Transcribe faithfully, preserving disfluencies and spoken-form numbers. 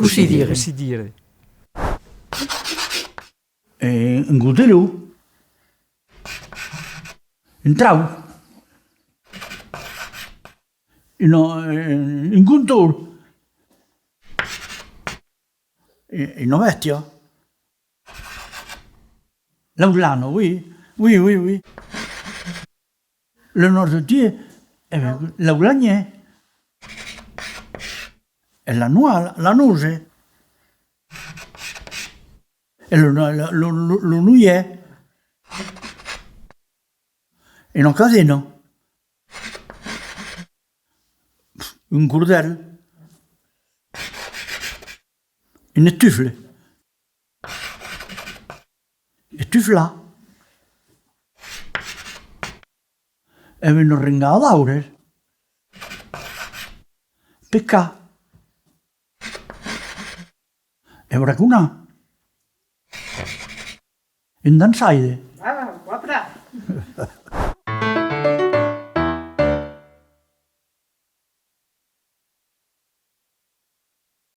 Cossí dire? Cossí dire? Eh, un cotelon. Un trauc. Una, eh, un contorn. Eh, una bèstia. L'aulana, oui. Oui, oui, oui. Le nòste tièr, eh ben, l'aulanièr. E la noa, la nose. E lo, lo, lo, lo, lo noièr. E una cadena. Un cordèl. Un estufle. Estuflar. E una rengada d'aures. Pescar. E braconar. Un dançaire.